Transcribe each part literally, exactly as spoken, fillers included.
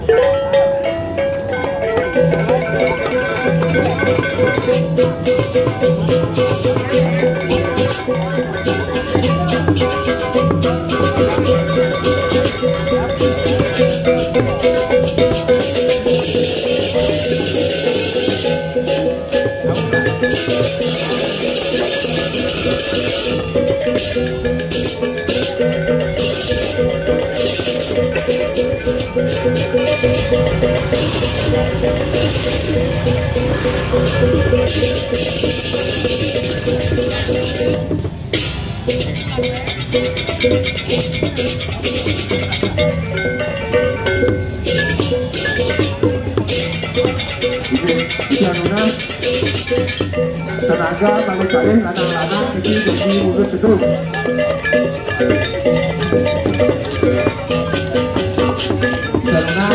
Ibu, ibu Anuna, tenaga balik-balik, lanang-lanang, iki jadi mundur sedul. Ibu Anuna.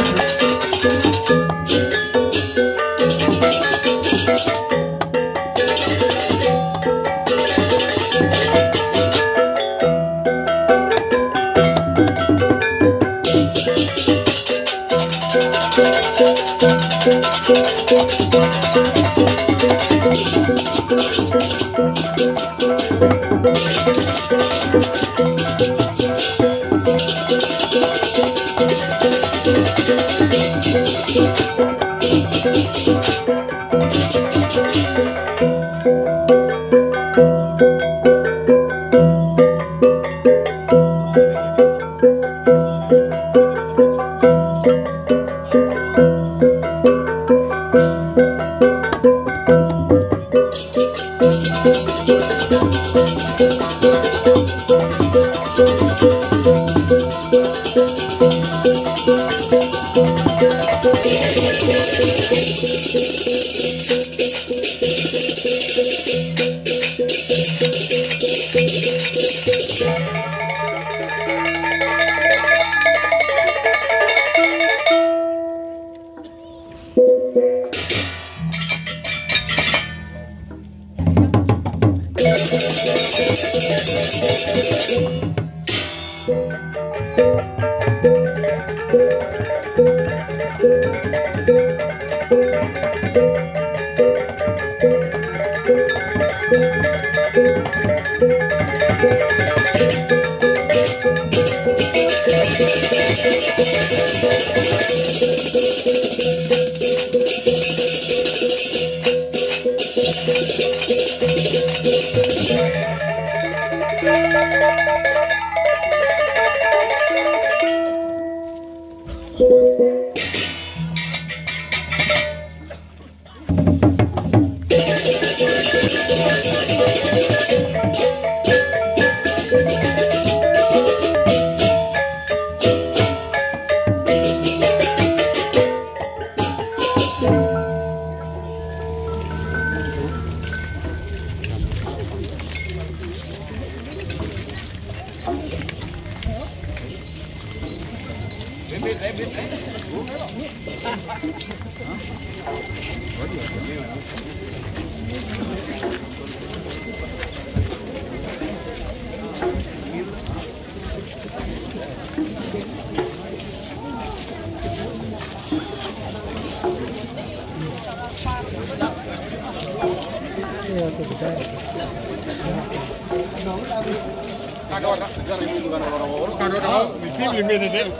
Kado ada, kado ada, misi lima menit.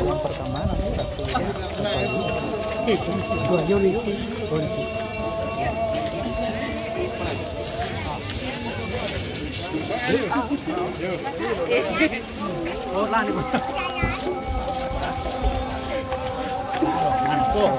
Yang pertama nanti waktu itu, dua Juli. Oh, lah, nih. Langsung.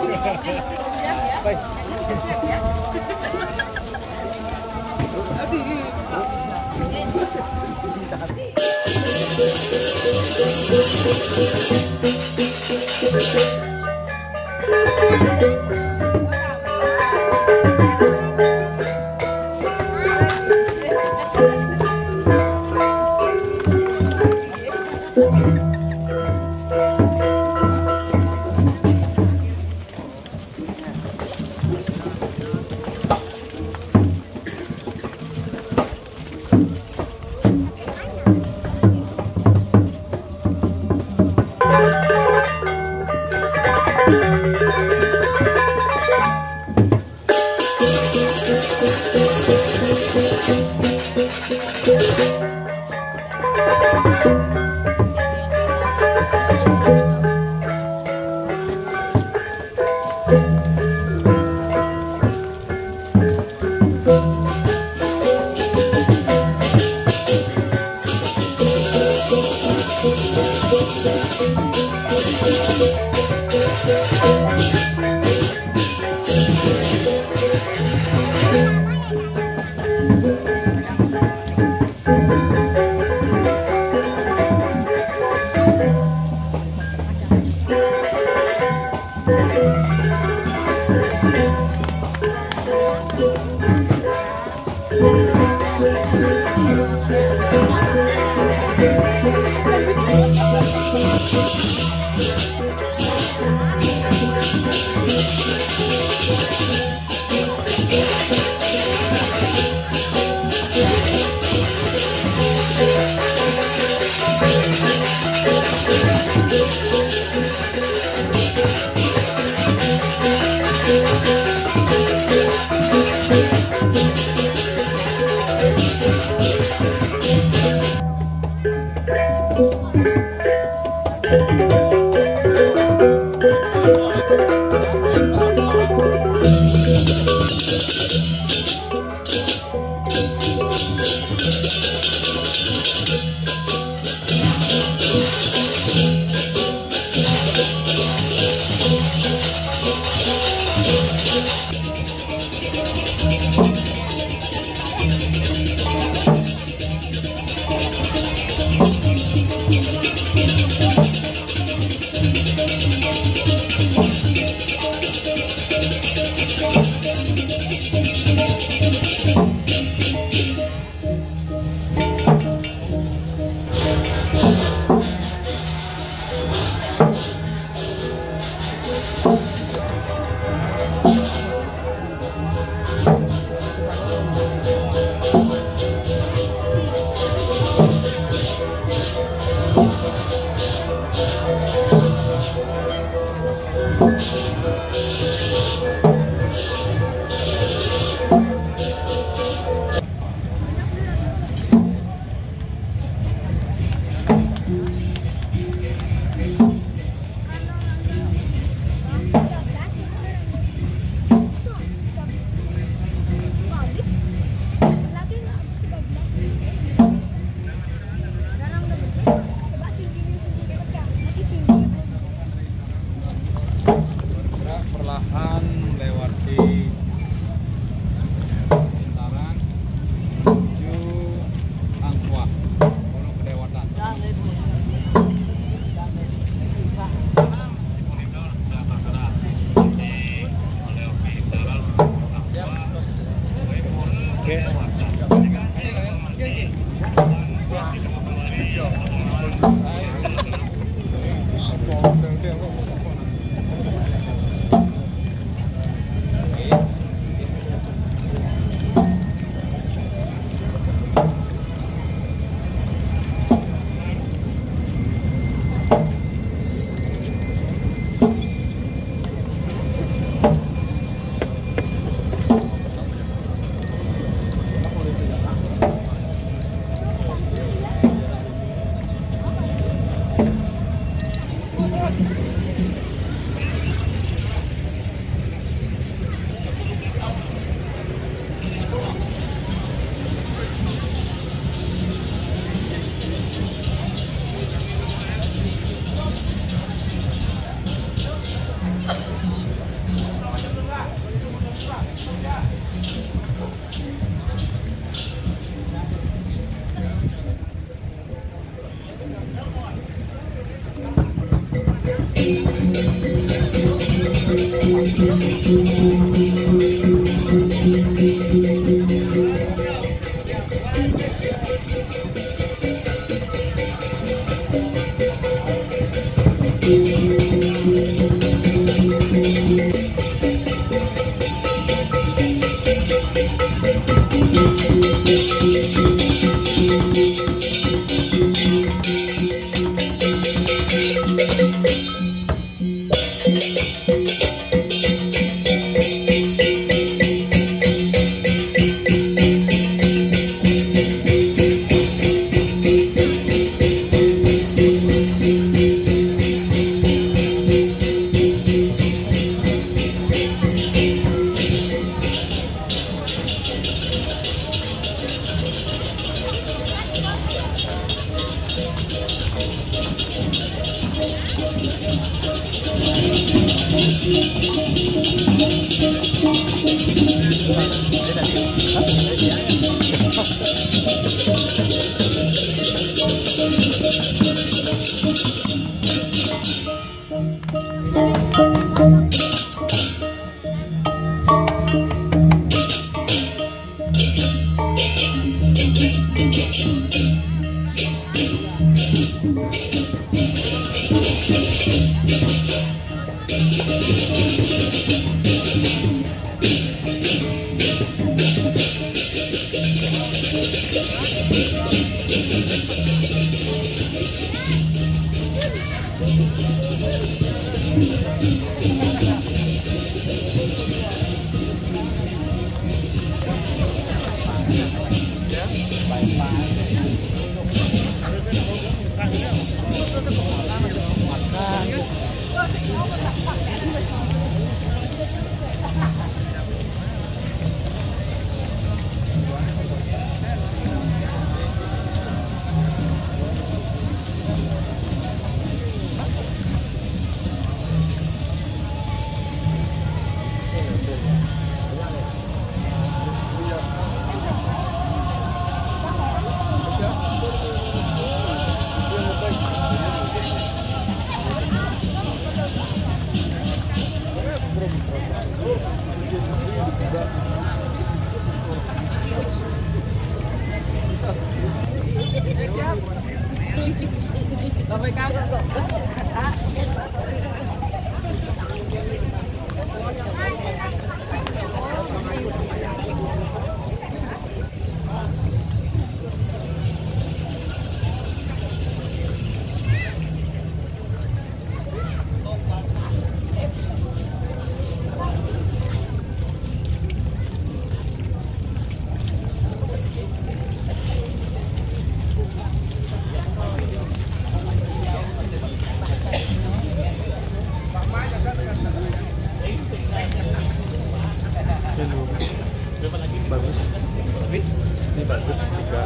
Bergerak perlahan melewati Bintaran menuju Angkuah, Pondok Kedewatan. Hello. Bagus. Ini bagus juga.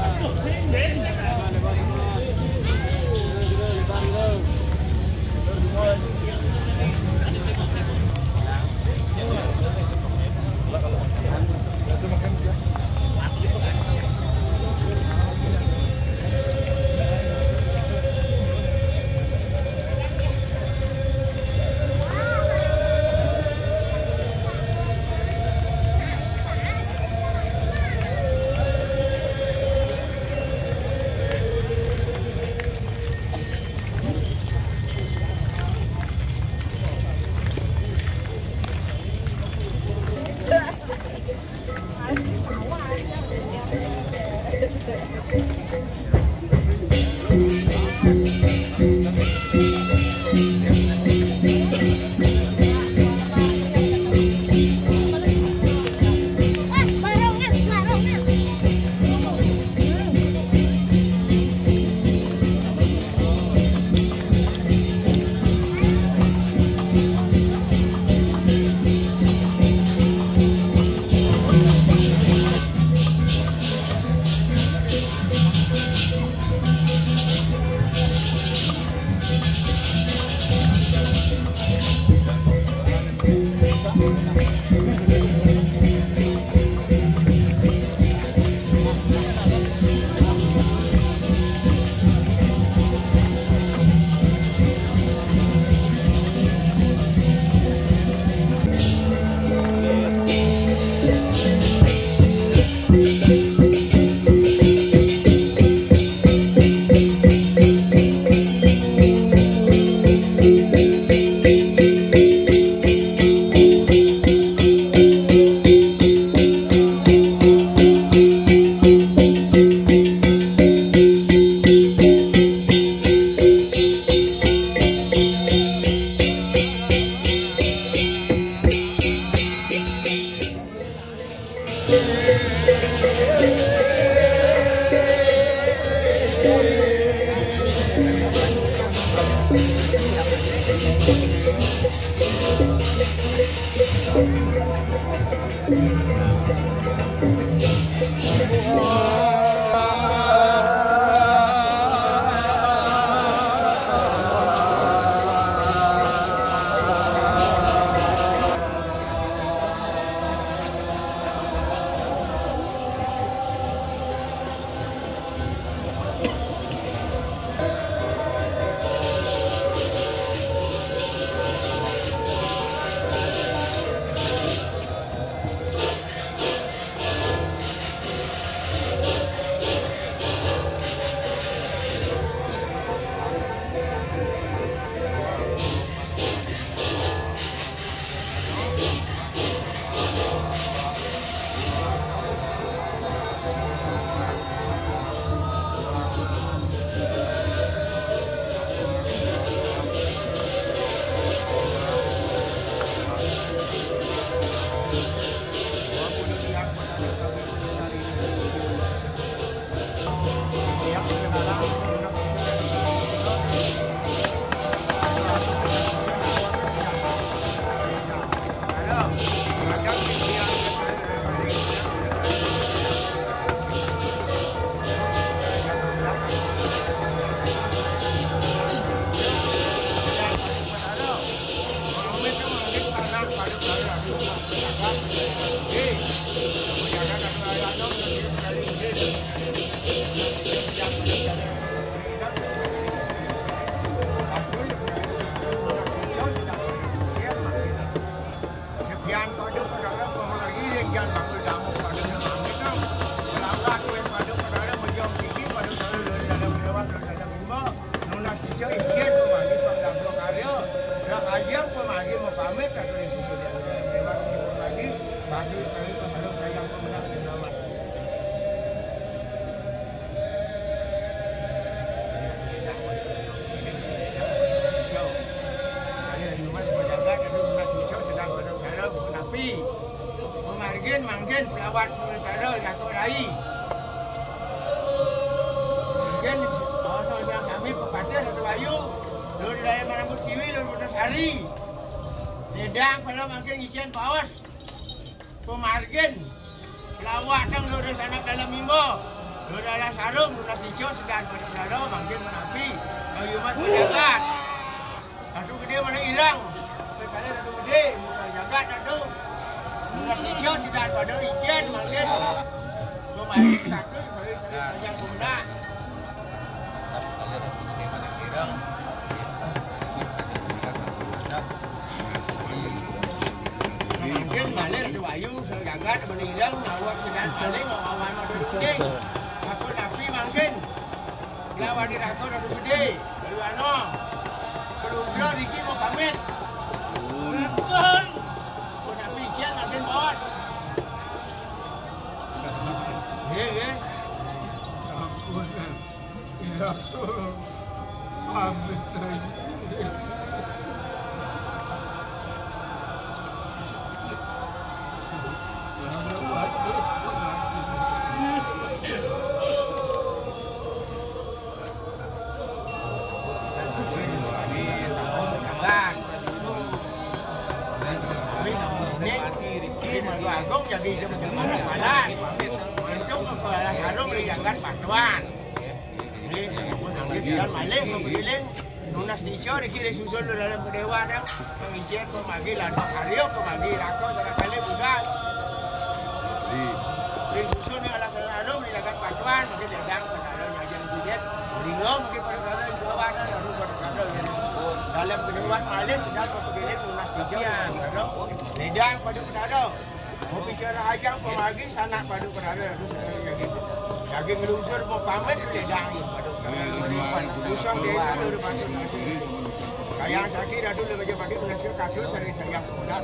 Pamit karo ring susun lewat lagi, bagi kami pembalap kayang pemenang selamat. Kami lagi rumah sebagai jagat, tapi rumah suci sedang pada dalam napi. Pemargin mangkin pelawat sementara Datuk Rai. Mangkin ono yang kami pepatah Datuk Ayu. Lur Raya Marambut Siwi, Lur Putus Hari. Ledang kalau mangkin ijen paus. Pemargin. Pelawat tang Lur Sanak Dalam Mimbo. Lur Dalam Sarung, Lur Sijo, sedang pada mangkin menapi. Kayu mat pejabat. Satu gede mana hilang. Kepala satu gede, muka jagat satu. Muka sijil sidan pada ijen mangkin. Kemari satu, kemari satu yang guna. Mangkin malih ada wayu, jagat mana hilang, awak sidan paling, awak mana gede. Aku napi mangkin. Lawan di rakon ada gede. Lalu ano. Pelungkra Riki mau pamit. Pun. Pun nak pikir nak bos. Ye, ye. Ampun. Ya. Pamit lagi. Malih, nunas tiga, dikira susul dalam kedewa, dah. Pengicip, pemagi, lalu karyo, pemagi, rako, salah kali, budak. Di susun yang alah selalu, di lagan pacuan, mungkin dagang, kalau nyajang sidet, ringo, mungkin pada kalau, di bawah, dah, lalu pada kalau, ya. Dalam kedewa, malih, sedang, pemagi, nunas tiga, ya, kalau, ledang, pada, pada. Mau bicara aja, pemagi, sanak, pada, pada, lalu, pada, ya, gitu. Lagi ngelusur, mau pamit, ledang, ya, pada. Usah desa dulu pasti. Kayang saksi dadu le baja padi berhasil kado sari sayang pulang.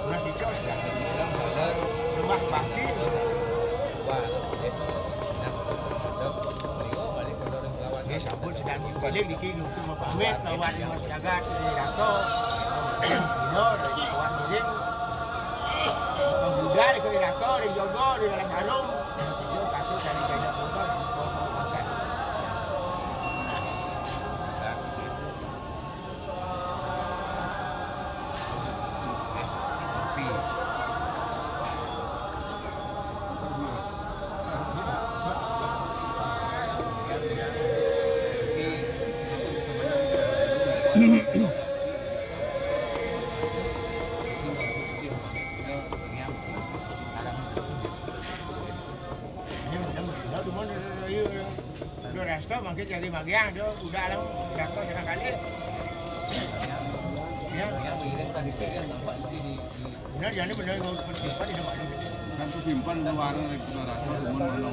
Berhasil kau sudah. Rumah bakti. Ini sabun sedang balik di kiri, semua pamit, kawan mas jaga, sini rako. Ino, kawan miring. Pemuda di kiri rako, di jogo, di dalam karung. Udah resto, mangkin cari magiang, dia udah alam, resto, jangan kali. Ya. Benar, jadi benar, mau simpan, tidak ada. Kan simpan, ada warung, resto, resto, rumah, mana.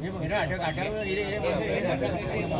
Ini ada kadang, ini, ini, ini.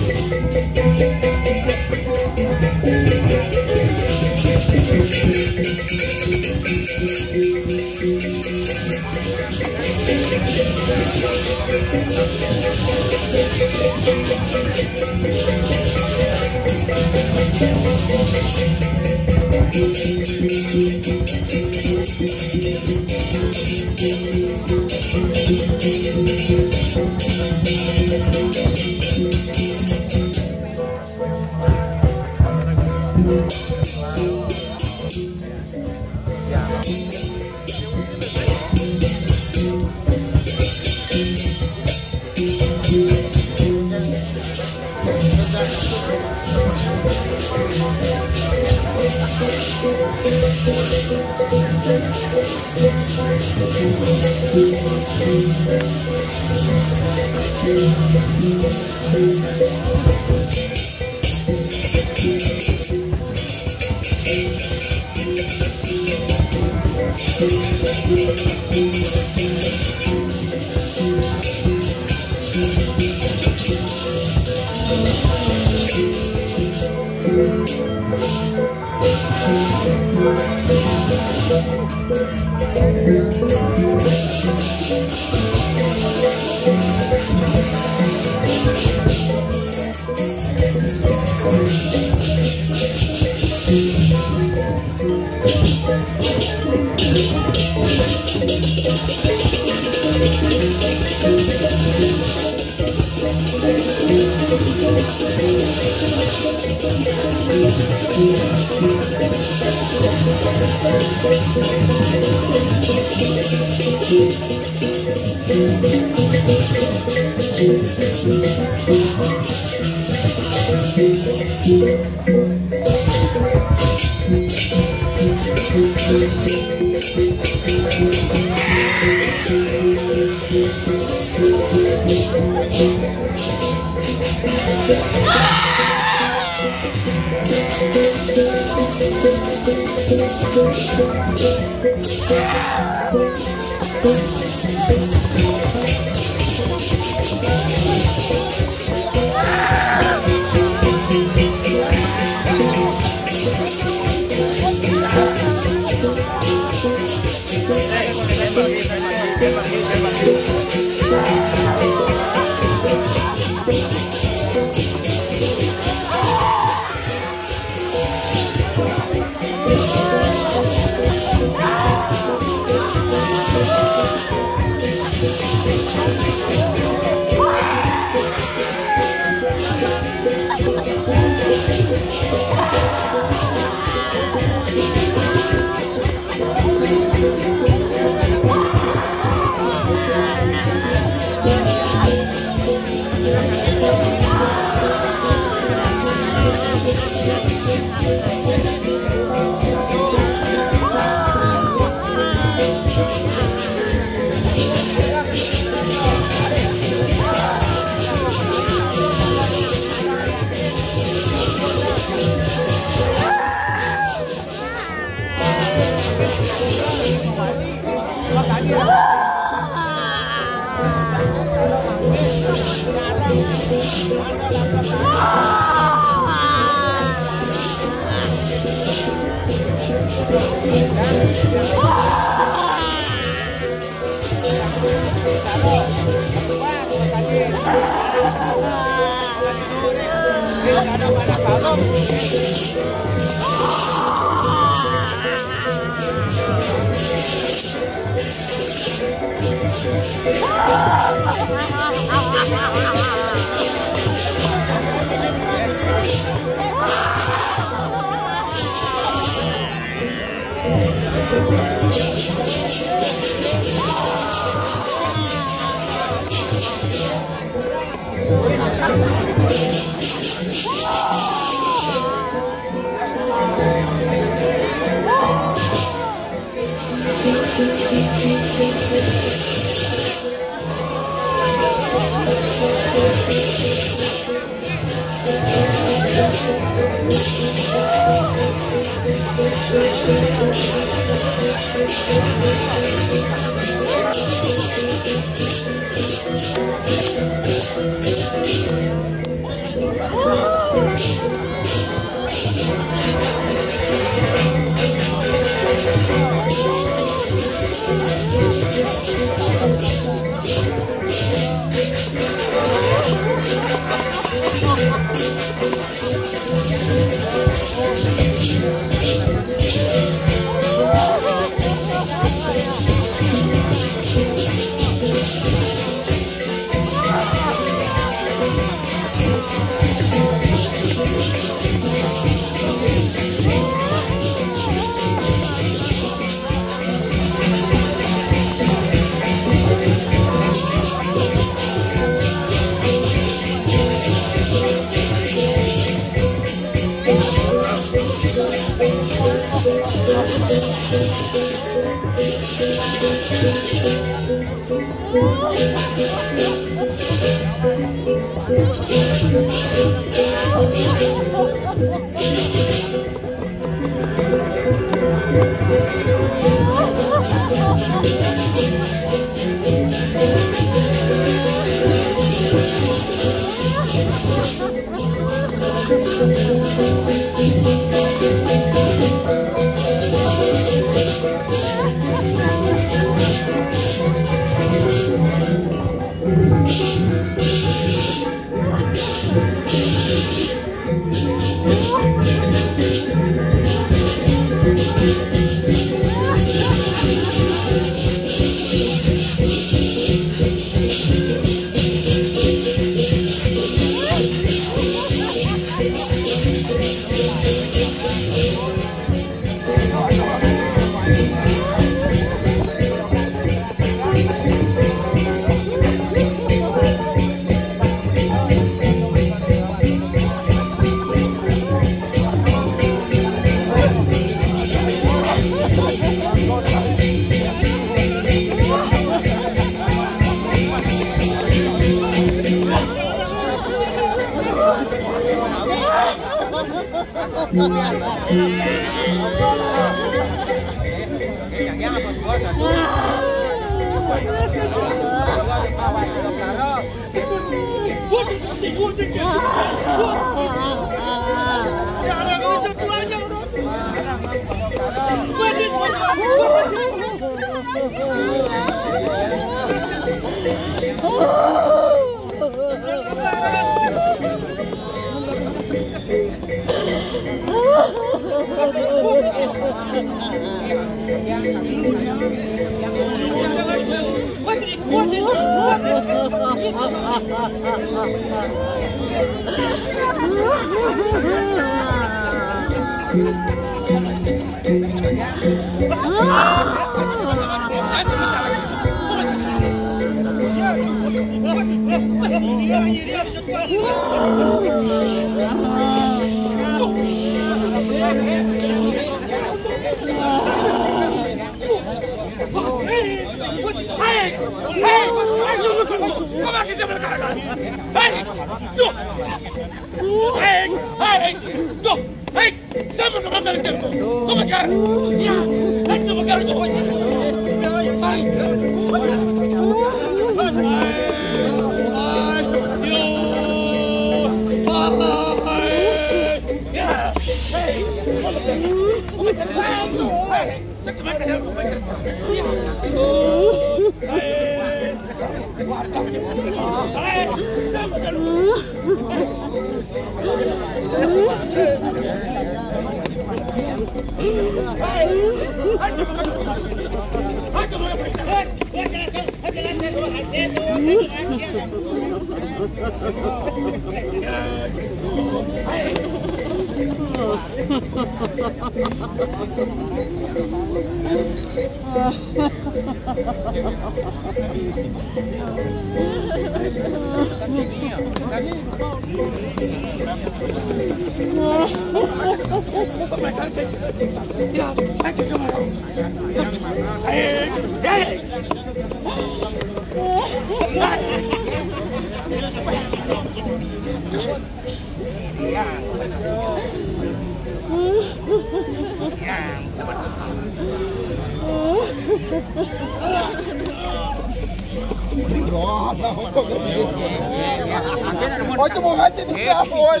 Ojo mau ngaji siapa, woi.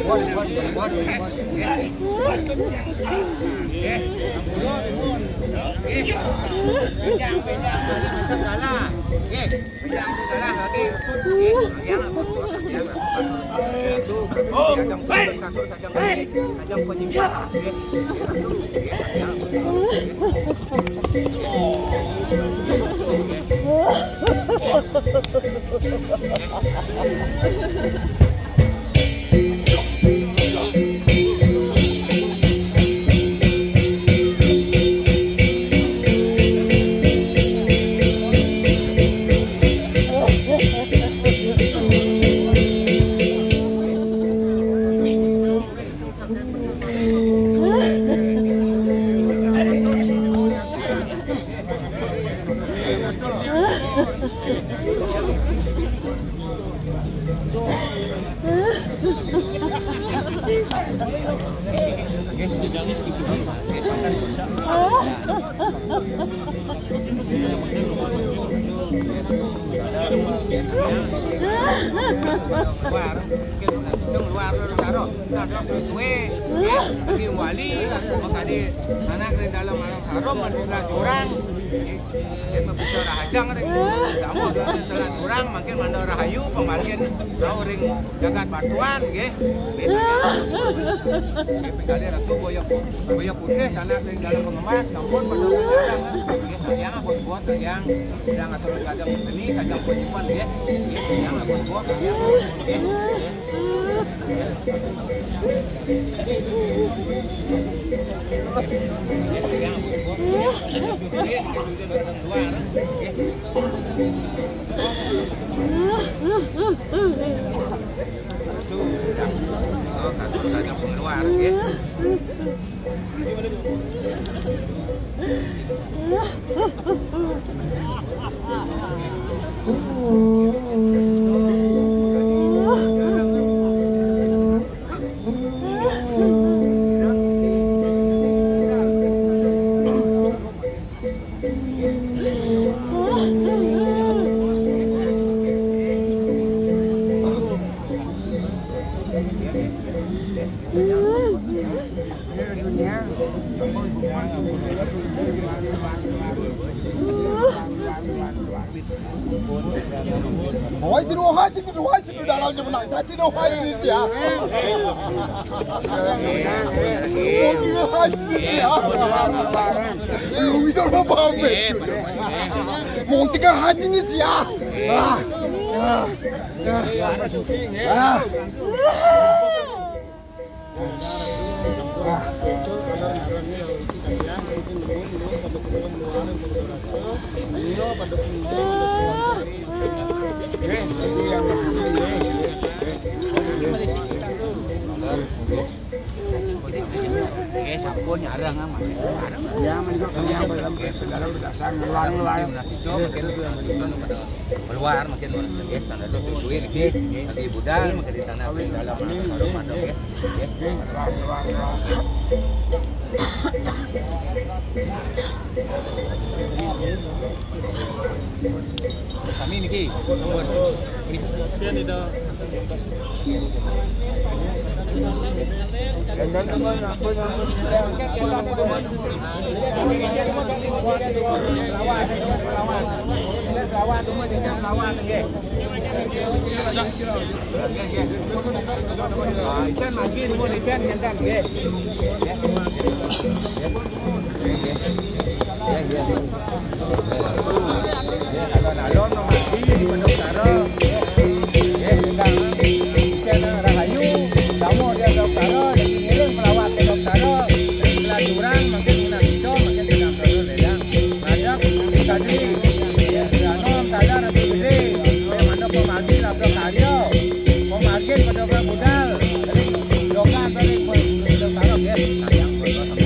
Luar, luar, luar, luar. Nah, dia suwe, ya, di wali, maka di anak di dalam anak harum, mendulah jurang. Dia membuka rahajang, ring. Kamu telah jurang, makin mandor rahayu, pemargin, rau ring jagat batuan, nggih. Nggih, kali ratu boyok, boyok putih, anak di dalam pengemas, kampun, mandor jurang, nggih. Yang buat-buat, yang, yang atur kadang ini, kadang penyimpan, nggih. Yang buat-buat, yang, nggih. Wahai sini, wahai sini, wahai sini, dalam je menang. Saya sini, wahai sini, ya. Wahai sini, ya. Lu bisa apa, Bang? Mau tiga haji ni, ya. Ah. Ah. Ah. Oke, sampun nyarang amat. Ya, mending kok yang dalam, dalam berdasar ngeluar, ngeluar. Keluar makin, nggih, tanda itu suwi niki. Lagi budal makin di sana, di dalam, harum ada, nggih. Nggih. Kami niki, nomor. Niki. Alon-alon no mati, Pondok Taro. Eh, tentang Isen Rahayu, kamu dia Pondok Taro, jadi ngiring melawat ke Pondok Taro. Dari sebelah jurang, makin minat hijau, makin sedang terus ledang. Ngajak, tadi, ya, Anom, Tadar, Ratu Gede. Yang mana pemargi, labrak karya. Pemargi, pada orang budal. Jadi, jokan, tadi, Pondok Taro, ya. Sayang, Pondok Taro.